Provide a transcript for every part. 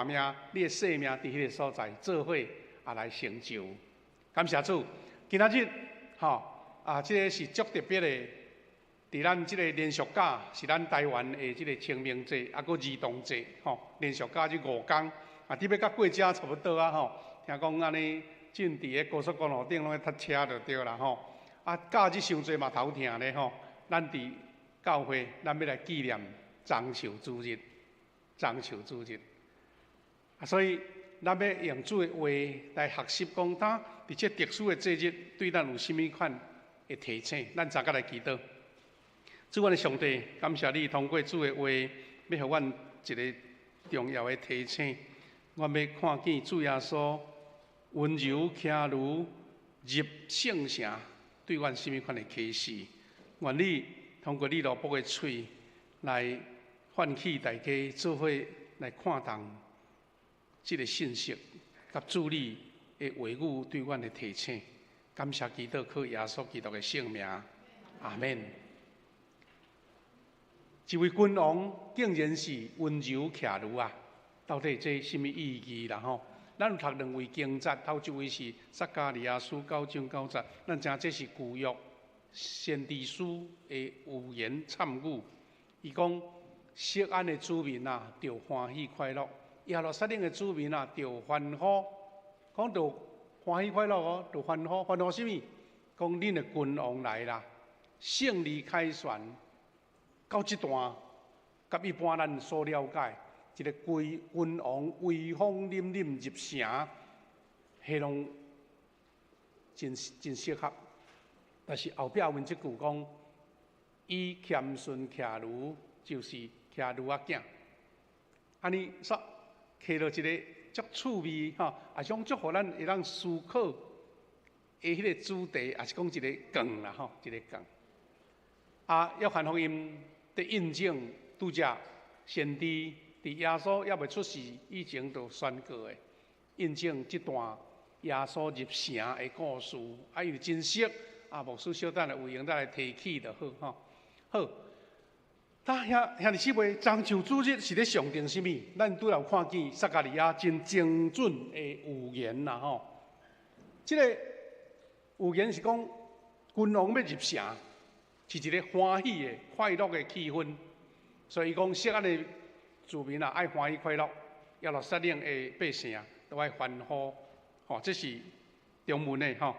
命，你的生命佇彼个所在做伙啊來成就。感謝主，今仔日吼啊，這个是足特別的，佇咱這個連續假是咱台灣的這個清明節，啊，閣兒童節吼，連續假這五工啊，佇欲佮過遮差不多啊吼。聽講按呢，進佇个高速公路頂攏咧塞車就對啦吼。啊，假日傷濟嘛頭疼咧吼。咱佇教會，咱欲來紀念樟樹主日，樟樹主日。啊，所以咱欲用主的話來學習，講他佇這特殊的節日對咱有啥物款的提醒。咱齊個來祈禱。主，阮的上帝，感謝你通過主的話，欲予阮一个重要的提醒。阮欲看見主耶穌溫柔騎驢入聖城，對阮啥物款的啟示。願你通過你奴僕的喙來喚起大家做伙來看重這个信息，佮主你的話語對阮的提醒。感謝基督，靠耶穌基督的聖名，阿門。一位君王竟然是溫柔騎驢啊！到底這啥物意義啦？吼，咱有讀兩位經節，頭一位是撒迦利亞書九章九節，咱知影這是舊約先知書的預言參語。伊講：錫安的子民啊，著歡喜快樂；耶路撒冷的子民啊，著歡呼。講著歡喜快樂哦，著歡呼，歡呼啥物？講恁的君王來啦，勝利凱旋。到這段，佮一般咱所了解，一个君王威風凜凜入城，彼攏真真適合。但是後壁文這句講，伊謙遜騎驢，就是騎驢仔囝。按呢煞揢著一个足趣味吼，也是講足予咱會當思考的彼个主題，也是講一个梗啦吼，一个梗。啊，約翰福音佇印證拄才先知佇耶穌猶未出世以前就宣告的，印證這段耶穌入城的故事。啊，因為真熟，啊，牧師小等下有閒再來提起就好吼。好，啊，兄兄弟姊妹，樟樹主日是咧象徵啥物？咱拄有看見撒迦利亞真精準的預言啦吼。這个預言是講君王欲入城，是一个歡喜的、快樂的氣氛。所以講，錫安的子民啊，愛歡喜快樂；耶路撒冷的百姓都愛歡呼。吼，這是中文的吼。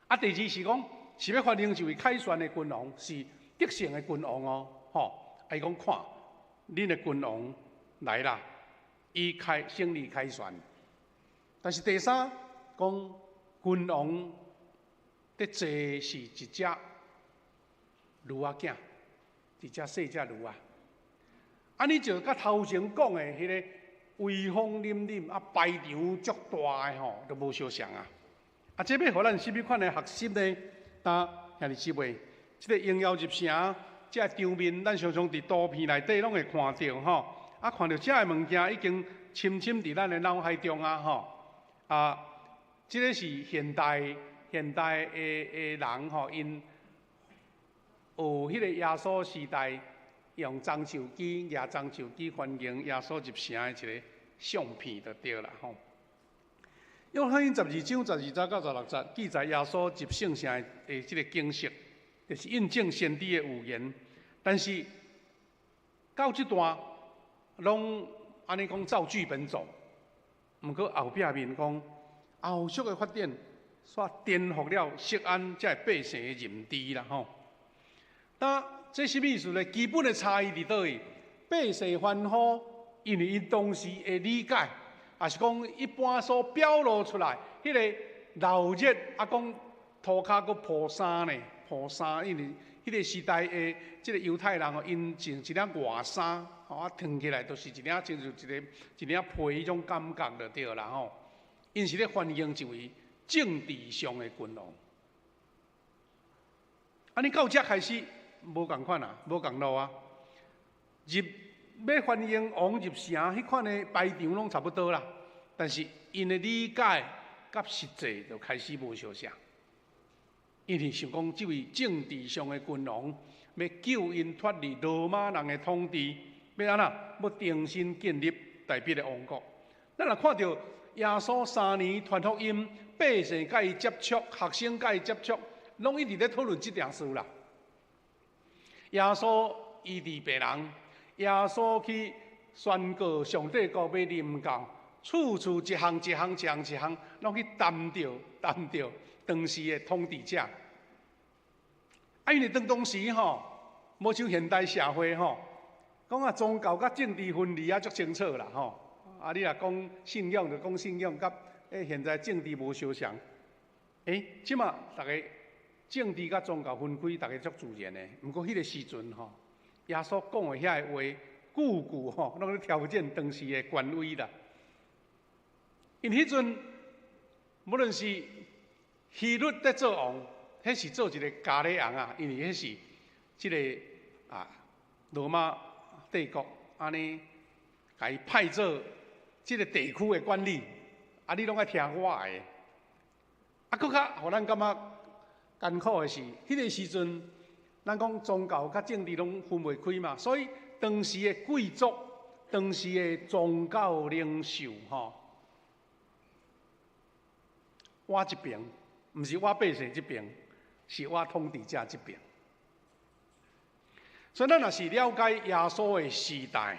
啊，第二是講，是欲歡迎一位凱旋的君王，是得勝的君王哦。吼，啊，伊講看，恁的君王來啦，伊開勝利凱旋。但是第三講，君王佇坐是一隻驢仔囝，一隻細隻驢仔。按呢就佮頭前講的彼个威風凜凜啊，排場足大的吼，都無相像啊。啊，這欲予咱啥物款的學習呢？當兄弟姊妹，這个榮耀入城，這个場面，咱常常佇圖片內底攏會看著吼。啊，看著這个物件已經深深佇咱的腦海中啊吼。啊，這个是現代的人吼，𪜶學彼个耶穌時代用樟樹枝、舉樟樹枝歡迎耶穌入城的一个相片就對啦吼。約翰福音12章12節到16節記載耶穌入聖城的這个景色，就是印證先知的預言。但是到這段攏按呢講照劇本走，毋過後壁面講後續的發展，煞顛覆了錫安這个百姓的認知啦吼。那這啥物意思呢？基本的差異佇佗位？百姓歡呼，因為𪜶當時的理解，也是講一般所表露出來，彼个鬧熱啊，講塗跤閣鋪衫呢，鋪衫，因為彼个時代的這个猶太人哦，𪜶穿一領外衫，吼啊，脫起來都是一領親像一个一領皮彼種感覺就對啦吼。𪜶是咧歡迎一位政治上的君王。按呢到這開始無仝款啊，無仝路啊。入欲歡迎王入城，彼款的排場攏差不多啦。但是𪜶的理解佮實際就開始無相像。因為想講，這位政治上的君王欲救𪜶脫離羅馬人的統治，欲按怎？欲重新建立大衛的王國。咱若看著耶穌3年傳福音，百姓佮伊接觸，學生佮伊接觸，攏一直咧討論這件事啦。耶穌醫治病人，耶穌去宣告上帝國欲臨到，處處一項一項一項一項，攏去談著談著當時的統治者。啊，因為當當時吼，無像現代社會吼，講啊宗教佮政治分離啊足清楚啦吼。啊，你若講信仰就講信仰，佮現在政治無相像。這馬逐家政治佮宗教分開，逐家足自然的。毋過彼個時陣吼，耶穌講的遐個話，句句吼，攏咧挑戰當時的權威啦。因彼陣，無論是希律佇做王，彼是做一个加利王啊，因為彼是這个啊羅馬帝國按呢，共伊派做這个地區的管理，啊，你攏愛聽我的。啊，閣較予咱感覺艱苦的是，彼个時陣，咱講宗教佮政治攏分袂開嘛，所以當時的貴族、當時的宗教領袖吼，倚這邊，毋是倚百姓這邊，是倚統治者這邊。所以咱若是了解耶穌的時代，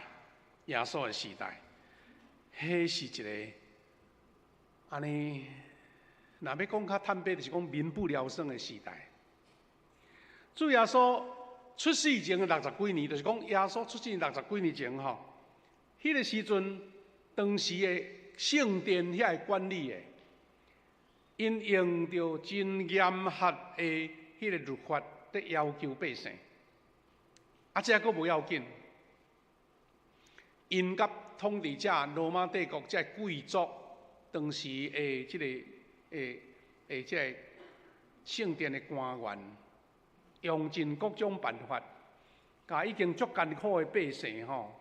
耶穌的時代，彼是一个按呢，若欲講較坦白，就是講民不聊生的時代。主耶穌出世前的六十幾年，就是講耶穌出世六十幾年前吼，彼个時陣，當時的聖殿遐个管理的，𪜶用著真嚴格的彼个律法，佇要求百姓。啊，這閣無要緊，𪜶佮統治者羅馬帝國這貴族當時的這個的這个聖殿的官員，用盡各種辦法，共已經足艱苦的百姓吼，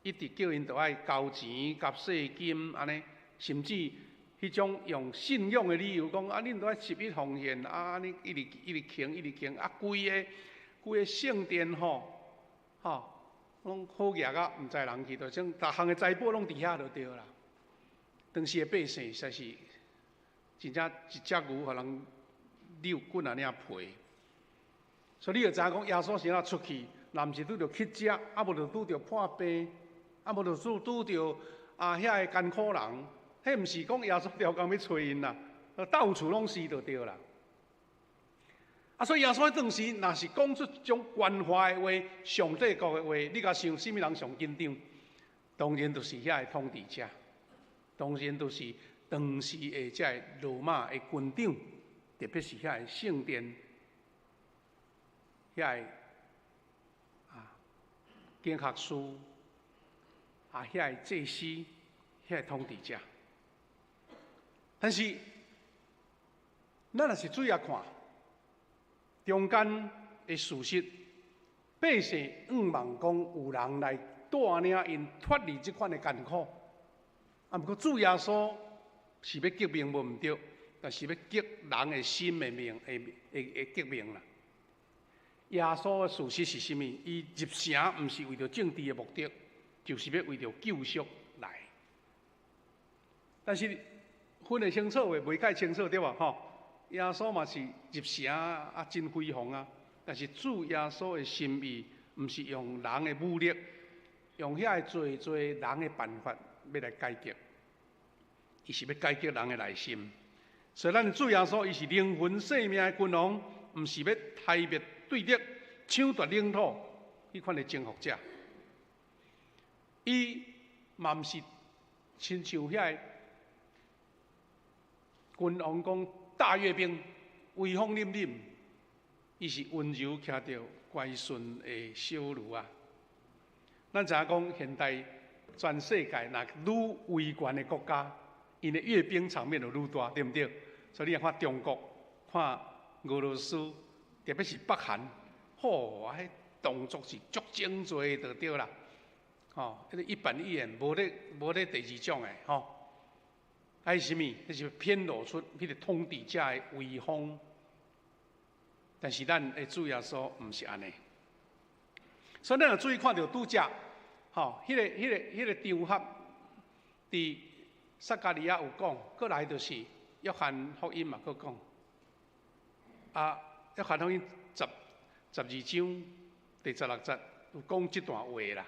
一直叫𪜶著愛交錢、繳稅金按呢，甚至彼種用信仰的理由講啊，恁著愛十一奉獻啊，按呢一直一直窮一直窮啊，規个規个聖殿吼，吼，攏好額啊，毋知人去，就種逐項的財寶攏佇遐就對啦。當時的百姓實在是真正一隻牛予人遛幾若領皮，所以你就知影講耶穌是按怎出去，若毋是拄著乞食，啊無就拄著破病，啊無就拄著啊遐个艱苦人，彼毋是講耶穌刁工欲揣𪜶啦，到處攏是就對啦。啊，所以耶穌當時若是講出這種關懷的話、上帝國的話，你共想啥物人上緊張？當然就是遐个統治者，當然就是當時的這个羅馬的軍長，特別是遐個聖殿遐个啊經學士啊，遐个祭司，遐个統治者。但是，咱若是注意看，中間的事實，百姓向望講有人來帶領𪜶脫離這款的艱苦。啊，毋過主耶穌是欲革命無毋對，但是欲革人的心的命的的的革命啦。耶穌的事實是啥物？伊入城毋是為著政治的目的，就是欲為著救贖來。但是分會清楚的，袂蓋清楚對無？吼，耶穌嘛是入城啊，真輝煌啊！但是主耶穌的心意，毋是用人的武力，用遐个濟濟人的辦法欲來解決，伊是欲解決人的內心。所以咱主耶穌伊是靈魂生命的君王，毋是欲刣滅對敵、搶奪領土彼款的征服者。伊嘛毋是親像遐个君王講大閱兵，威風凜凜，伊是溫柔騎著乖順的小驢仔。咱知影講，現代全世界若愈威權的國家，𪜶的閱兵場面就愈大，對毋對？所以你若看中國、看俄羅斯，特別是北韓，吼，彼動作是足精濟就對啦。吼，彼個一板一眼，無咧第二種的吼。啊，是啥物？彼是顯露出彼個統治者的威風。但是咱的主耶穌毋是按呢。所以咱若注意看著拄才，吼，彼個場合，佇撒迦利亞有講，閣來就是約翰福音嘛，閣講。啊，約翰福音十二章第16節有講這段話啦。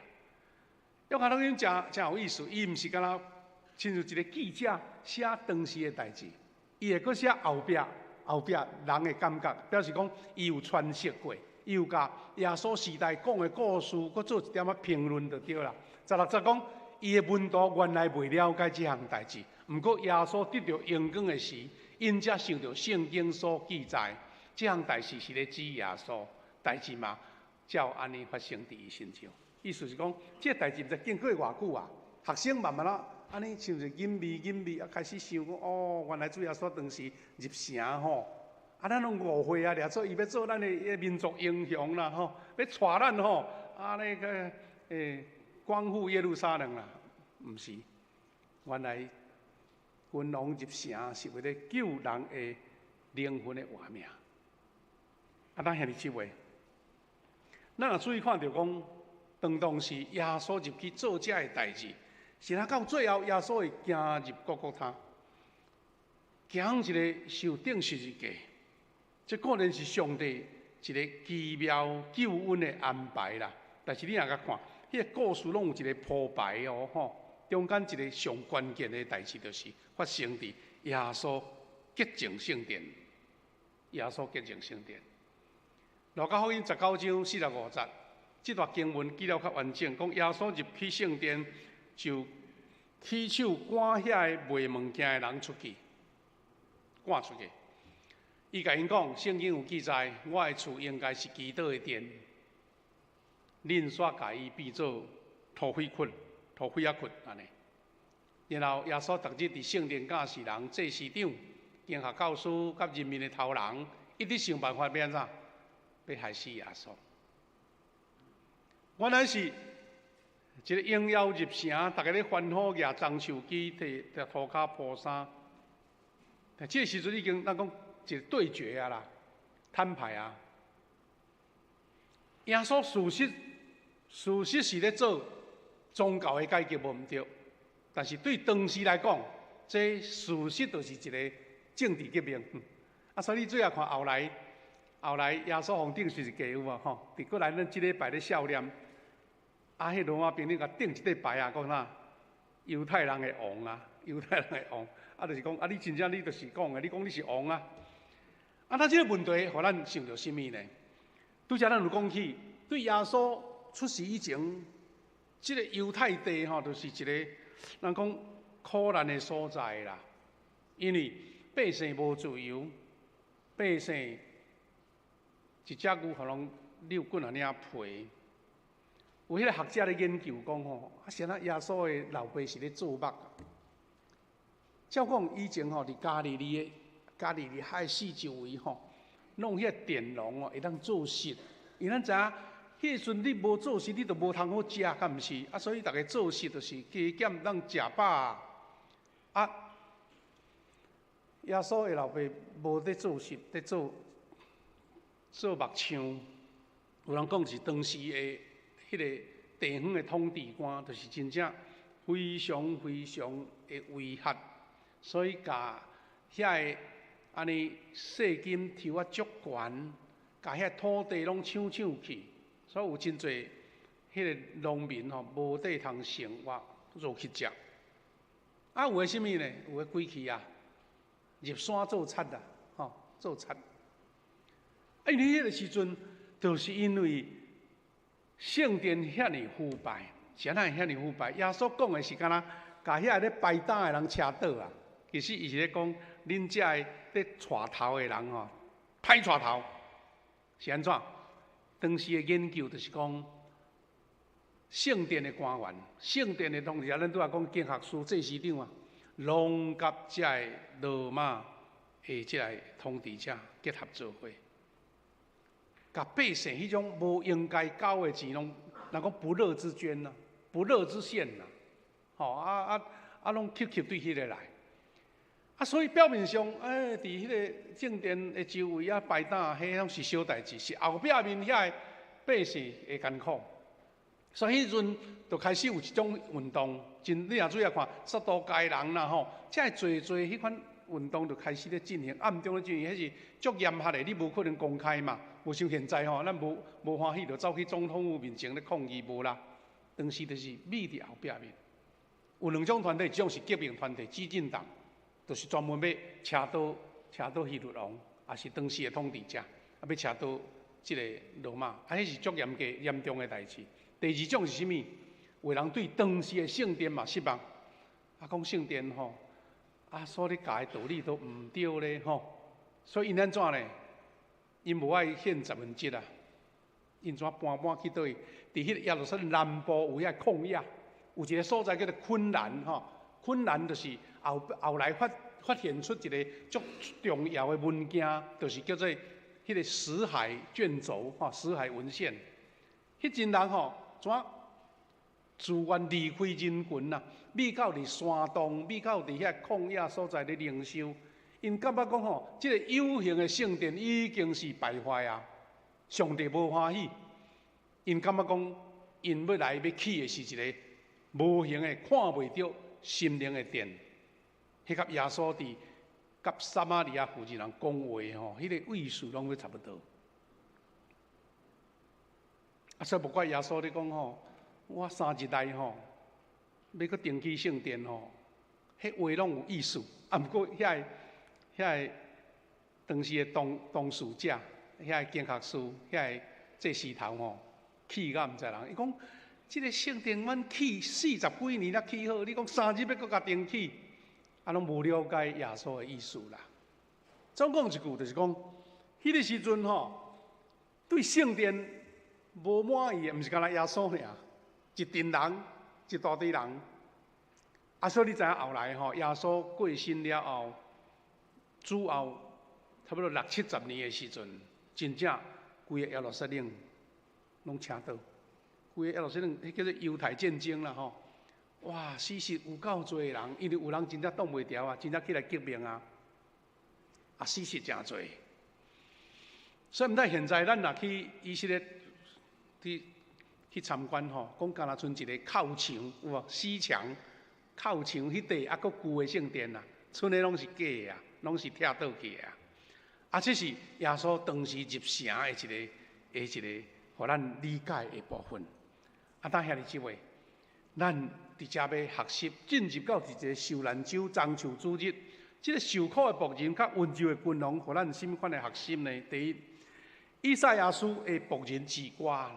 約翰福音誠誠有意思，伊毋是干焦親像一個記者寫當時的代誌，伊會閣寫後壁人的感覺，表示講伊有詮釋過，伊有共耶穌時代講的故事，閣做一點仔評論就對啦。十六節講，伊的門徒原來未了解這項代誌，毋過耶穌得著榮光的時，𪜶才想著聖經所記載，這項代誌是咧指耶穌，代誌嘛，才有按呢發生佇伊身上。意思是講，這個代誌毋知經過偌久啊，學生慢慢仔按呢像是吟味吟味啊，開始想講哦，原來主耶穌當時入城吼，啊，咱攏誤會啊，掠做伊欲做咱的民族英雄啦吼，欲帶咱吼，啊那個光復耶路撒冷啦，毋是，原來君王入城是為了救人的靈魂的活命。啊，咱兄弟姊妹，咱若注意看著講，當時耶穌入去做這个代誌，是啊，到最後耶穌會行入各各他，行一个受釘十字架，這固然是上帝一个奇妙救恩的安排啦。但是你若共看，彼个故事攏有一个鋪排哦，吼，中間一个上關鍵的代誌，就是發生佇耶穌潔淨聖殿。耶穌潔淨聖殿。路加福音19章45節，這段經文記了較完整，講耶穌入去聖殿，就起手趕遐个賣物件的人出去，趕出去。伊共𪜶講，聖經有記載，我的厝應該是祈禱的殿，恁煞共伊變做土匪窟、土匪仔窟按呢。然後耶穌逐日佇聖殿教示人、祭司長、經學教師佮人民的頭人，一直想辦法欲按怎，欲害死耶穌。原來是一个榮耀入城，逐家咧歡呼，舉棕樹枝，佇佇塗跤鋪衫。但這个時陣已經咱講一個對決啊啦，攤牌啊。耶穌事實是咧做宗教的改革，無毋對。但是對當時來講，這事實就是一个政治革命。啊，所以你最後看後來，後來耶穌予釘十字架有無吼？佇閣來咱這禮拜咧數念，啊，彼羅馬兵丁共釘一塊牌啊，講啥？猶太人的王啊，猶太人的王，啊，就是講啊，你真正你就是講的，你講你是王啊。啊，那這个問題，予咱想著啥物呢？拄才咱有講起，對耶穌出世以前，這个猶太地吼，就是一个咱講苦難的所在啦。因為百姓無自由，百姓一隻牛予人遛棍仔領皮。有彼个學者咧研究講吼，啊，啥物耶穌的老爸是咧做木。照講以前吼，佇加利利的加利利海四周圍吼，攏有彼个田農哦，會當做穡。因為咱知影，彼个時陣你無做穡，你就無通好食，敢毋是？啊，所以逐家做穡就是加減當食飽。啊，耶穌的老爸無佇做穡，佇做木匠。有人講是當時的彼个地方的統治官，就是真正非常非常的威嚇，所以共遐个按呢稅金抽啊足懸，共遐土地攏搶搶去，所以有真濟彼个農民吼無地通生活，落去食。啊，有的啥物呢？有的規氣啊，入山做賊啊，吼，做賊。啊，因為彼个時陣，就是因為聖殿遐爾腐敗，是按怎會遐爾腐敗？耶穌講的是敢若共遐咧擺擔的人車倒啊。其實伊是咧講，恁遮个咧帶頭的人吼，歹帶頭是按怎？當時的研究就是講，聖殿的官員、聖殿的統治者，咱拄仔講經學師、祭司長啊，攏佮遮个羅馬的這个統治者結合做伙，共百姓彼種無應該交的錢，攏人講不樂之捐啊，不樂之獻啦，吼啊啊啊，攏吸吸對彼个來。啊，所以表面上，欸，佇彼个聖殿的周圍啊擺擔，彼攏是小代誌，是後壁面遐个百姓會艱苦。所以彼陣就開始有一種運動，真你若注意看，撒都該人啦吼，遮濟濟彼款運動就開始咧進行，暗中咧進行，彼是足嚴格的，你無可能公開嘛。無像現在吼，咱無無歡喜就走去總統府面前咧抗議無啦。當時就是秘佇後壁面。有兩種團體，一種是革命團體，激進黨，就是專門欲車倒車倒希律王，也是當時的統治者，啊，欲車倒這個羅馬，啊，彼是足嚴格嚴重的代誌。第二種是啥物？有人對當時的聖殿嘛失望，啊，講聖殿吼，啊，所咧教的道理都毋對咧吼，所以𪜶按怎呢？𪜶無愛獻十分之一啊，𪜶怎搬搬去佗位？佇彼個耶路撒冷南部有遐曠野，有一個所在叫做昆蘭吼，昆蘭就是後後來發發現出一個足重要的文件，就是叫做彼個死海卷軸吼，死海文獻。彼陣人吼，怎自願離開人群啊，避到佇山洞，避到佇遐曠野所在咧靈修。𪜶感覺講吼，這個有形的聖殿已經是敗壞啊，上帝無歡喜。𪜶感覺講，𪜶欲來欲起的是一個無形的、看袂著心靈的殿。彼佮耶穌佇佮撒瑪利亞婦人講話吼，彼個意思攏欲差不多。啊，所以無怪耶穌咧講吼，我三日內吼，欲閣重起聖殿吼，彼話攏有意思。啊，毋過遐个遐個當時的當當事者，遐個經學師，遐個祭司頭吼，氣甲毋知人。伊講，這個聖殿阮起四十幾年才起好，你講三日欲閣共重起，啊，攏無了解耶穌的意思啦。總講一句，就是講，彼個時陣吼，對聖殿無滿意的，毋是干焦耶穌爾，一陣人，一大堆人。啊，所以你知影後來吼，耶穌過身了後，主後差不多六七十年的時陣，真正規个耶路撒冷攏車倒，規个耶路撒冷，彼叫做猶太戰爭啦吼。哇，死實有夠濟人，因為有人真正擋袂牢啊，真正起來革命啊，啊，死實誠濟。所以毋知現在咱若去以色列去去參觀吼，講敢若賰一个靠牆有無？死牆靠牆彼塊猶閣舊的聖殿啊，賰的攏是假的啊，攏是拆倒去的啊。啊，這是耶穌當時入城的一个的一个，予咱理解的部分。啊，當兄弟姊妹，咱佇遮欲學習進入到一個受難週、棕樹主日，這個受苦的僕人佮溫柔的君王，予咱啥物款的學習呢？第一，以賽亞書的僕人之歌啦。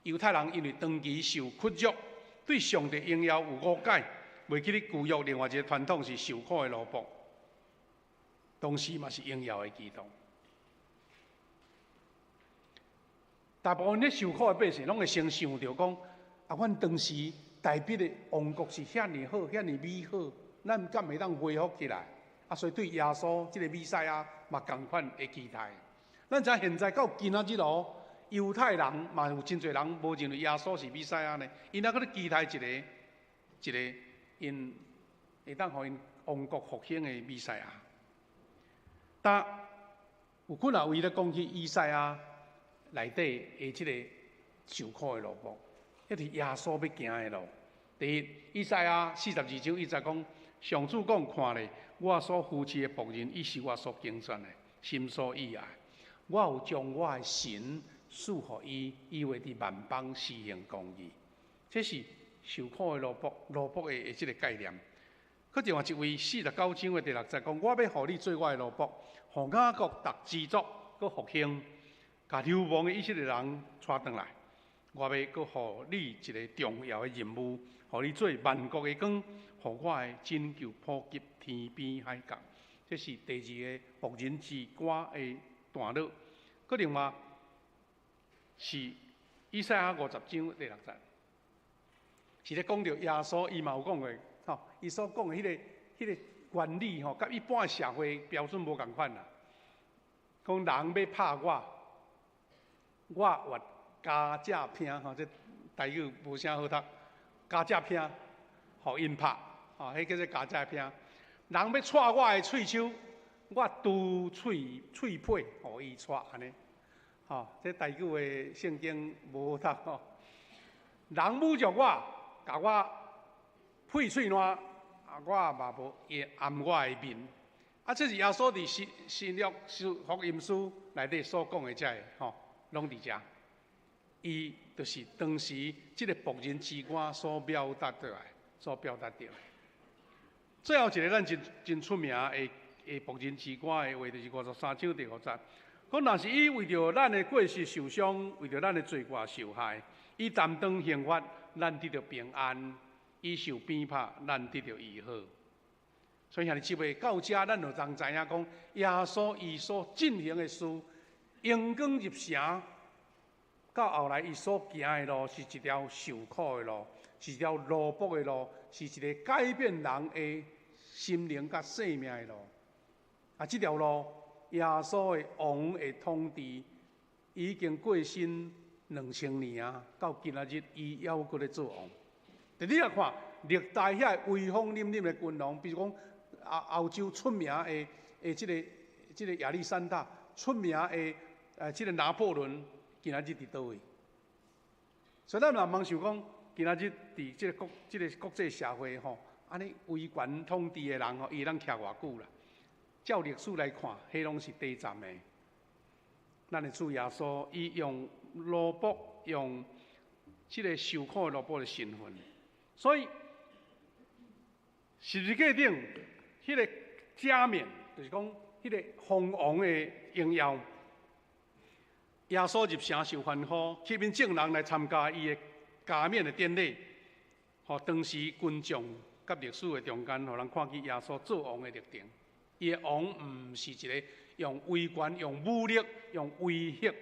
猶太人因為長期受屈辱，對上帝榮耀有誤解，袂記得舊約另外一個傳統是受苦的奴僕，同時嘛是榮耀的基督。大部分咧受苦的百姓，攏會先想著講：啊，阮當時大衛的王國是遐爾好，遐爾美好，咱敢會當恢復起來？啊，所以對耶穌這個彌賽亞嘛仝款的期待。咱知影現在到今仔日哦，猶太人嘛有真濟人無認為耶穌是彌賽亞呢，𪜶猶閣咧期待一个一个𪜶會當予𪜶王國復興的彌賽亞。但有幾若位咧講起以賽亞內底的這個受苦的奴僕，彼是耶穌欲行的路。第一，以賽亞42章1節講，上主講看咧，我所扶持的僕人，伊是我所揀選的，心所喜愛。我有將我的神賜予伊，伊會佇萬邦施行公義。這是受苦的奴僕，奴僕的這個概念。閣另外一位49章的第六節講，我欲予你做我的奴僕，予雅各達知足，閣復興，共流亡的以色列人帶轉來。我欲閣予你一個重要的任務，予你做萬國的光，予我的拯救普及天邊海角。這是第二个僕人之歌的段落。閣另外是以賽亞50章第六節，是咧講著耶穌，伊嘛有講過，吼，伊所講的彼個原理吼，佮一般的社會標準無仝款啦。講人欲拍我，我越加隻拼吼，這台語無啥好讀，加隻拼，予𪜶拍，吼，彼叫做加隻拼。人欲掣我的喙鬚，我除喙喙皮，予伊掣按呢。吼，這台語的聖經無好讀吼。人侮辱我，共我呸喙瀾，啊，我嘛無掩我的面。啊，這是耶穌佇新約書福音書內底所講的這个吼，攏佇遮。伊就是當時這个僕人之歌所表達出來，所表達著的。最後一个咱真真出名的僕人之歌的話，就是53章第5節。講若是伊為著咱的過失受傷，為著咱的罪過受害，伊擔當刑罰，咱得著平安；伊受鞭拍，咱得著醫好。所以兄弟姊妹，到遮咱就通知影講，耶穌伊所進行的事，榮光入城，到後來伊所行的路是一條受苦的路，是一條奴僕的路，是一个改變人的心靈佮生命的路。啊，這條路，耶穌的王的統治已經過身2000年啊，到今仔日伊猶閣咧做王。佇你若看歷代遐威風凜凜的君王，比如講歐洲出名的這个亞歷山大，出名的這个拿破崙，今仔日佇佗位？所以咱若茫想講，今仔日佇這个國際社會吼，按呢威權統治的人吼，伊會當徛偌久啦？照歷史來看，彼攏是短暫的。咱的主耶穌，伊用奴僕，用這个受苦的奴僕的身份，所以十字架頂彼个加冕，就是講彼个封王的榮耀。耶穌入城受歡呼，吸引眾人來參加伊的加冕的典禮。予當時群眾佮歷史的中間，予人看見耶穌做王的歷程。伊的王毋是一个用威權、用武力、用威嚇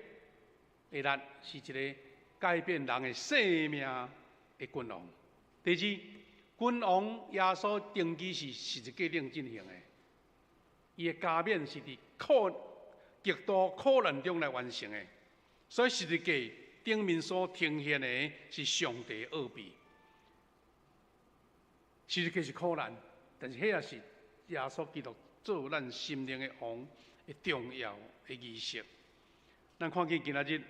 的力，是一个改變人的生命的君王。第二，君王耶穌登基是十字架頂進行的，伊的加冕是佇極度苦難中來完成的，所以十字架頂面所呈現的是上帝的奧秘。十字架是苦難，但是彼也是耶穌基督做咱心靈的王的重要的儀式。咱看見今仔日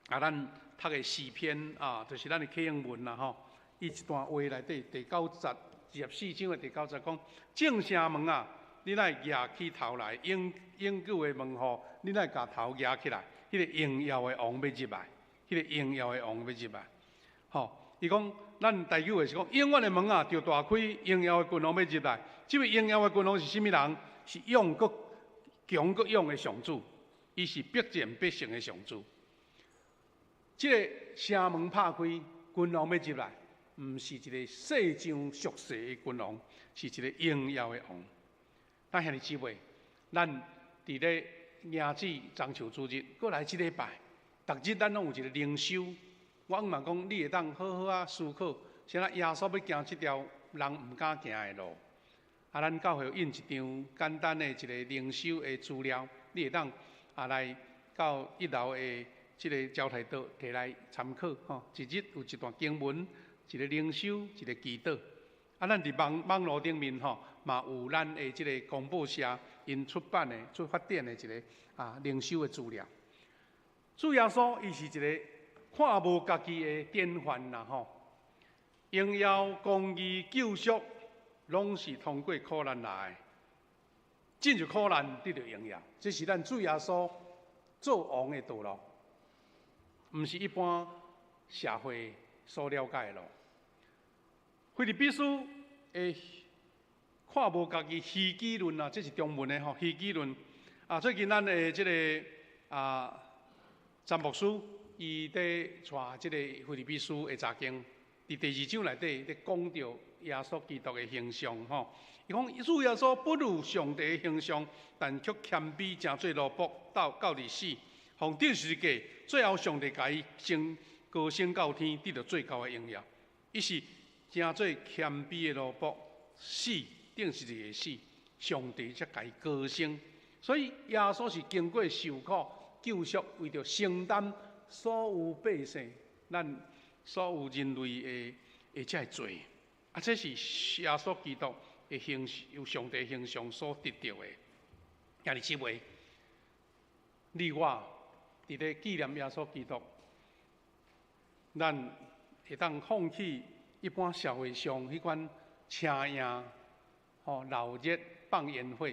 啊，咱讀的詩篇啊，就是咱的啟應文啦吼。伊一段話內底第九節，24章的第九節講：眾城門啊，恁愛舉起頭來；永永久的門戶，恁愛共頭舉起來。彼个榮耀的王欲入來，彼个榮耀的王欲入來。吼，伊講咱台語話是講，永遠的門啊，著大開，榮耀的君王欲入來。這位榮耀的君王是啥物人？是勇閣強閣勇的上主，伊是必戰必勝的上主。這个城門拍開，君王欲入來，毋是一个世上俗世的君王，是一个榮耀的王。咱兄弟姊妹，咱佇咧迎子中秋主日，閣來這禮拜，逐日咱攏有一个靈修。我毋嘛講，你會當好好仔思考，啥物耶穌欲行這條人毋敢行的路。啊，咱教會有印一張簡單的一個靈修的資料，你會當啊來到一樓的這个交台桌提來參考吼。一日有一段經文，一個靈修，一個祈禱。啊，咱佇網路頂面吼，嘛有咱的這个公報社𪜶出版的、出發展的一个啊靈修的資料。主耶穌伊是一个看無家己的典範啦吼，榮耀、公義、救贖，攏是通過苦難來的。進入苦難得著榮耀，這是咱主耶穌做王的道路，毋是一般社會所了解的路。腓立比書的看無家己虛己論啊，這是中文的吼，虛己論啊。最近咱的這个啊詹牧師，伊佇帶這个腓立比書的查經，佇第二章內底咧講著耶穌基督的形象吼。伊講主耶穌本有上帝的形象，但卻謙卑成做奴僕，到佇死，予釘十字架，最後上帝共伊升高升到天，得著最高的榮耀。伊是成做謙卑的奴僕，死釘十字架死，上帝才共伊高升。所以耶穌是經過受苦、救贖，為著承擔所有百姓、咱所有人類的這个罪。啊，這是耶穌基督的形，由上帝形象所得著的。兄弟姊妹，你我佇咧紀念耶穌基督，咱會當放棄一般社會上彼款奢靡、吼鬧熱、放煙火，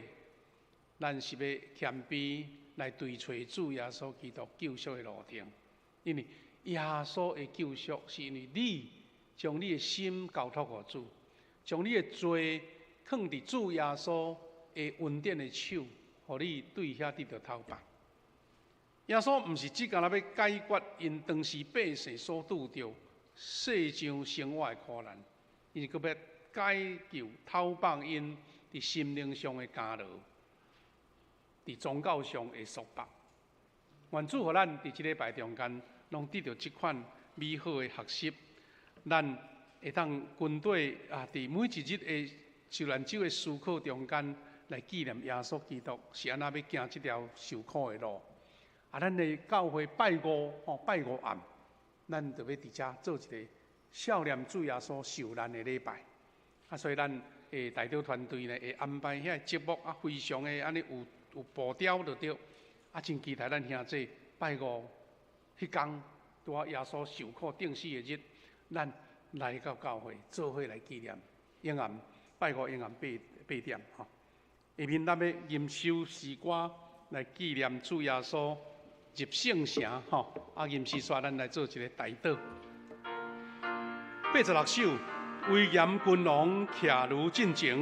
咱是欲謙卑來追揣主耶穌基督救贖的路程。因為耶穌的救贖是因為你將你的心交託予主，將你的罪囥佇主耶穌的恩典的手，予你對遐得著透放。耶穌毋是只干焦欲解決𪜶當時百姓所拄著世上生活的苦難，伊是閣欲解救透放𪜶佇心靈上的監牢，佇宗教上的束縛。願主予咱佇這禮拜中間，攏得著這款美好的學習，咱會當跟綴啊，佇每一日的受難週的思考中間，來紀念耶穌基督是按怎欲行這條受苦的路。啊，咱的教會拜五吼，拜五暗，咱就欲佇遮做一个孝念主耶穌受難的禮拜。啊，所以咱的代禱團隊呢，會安排遐個節目啊，非常的按呢有有步調就對。啊，真期待咱兄弟拜五彼工，拄仔耶穌受苦釘死的日，咱來到教會做伙來紀念。永暗拜五永暗8點吼。下面咱欲吟首詩歌來紀念主耶穌入聖城吼。啊，吟詩煞咱來做一个代禱。86首，威嚴君王騎驢進前。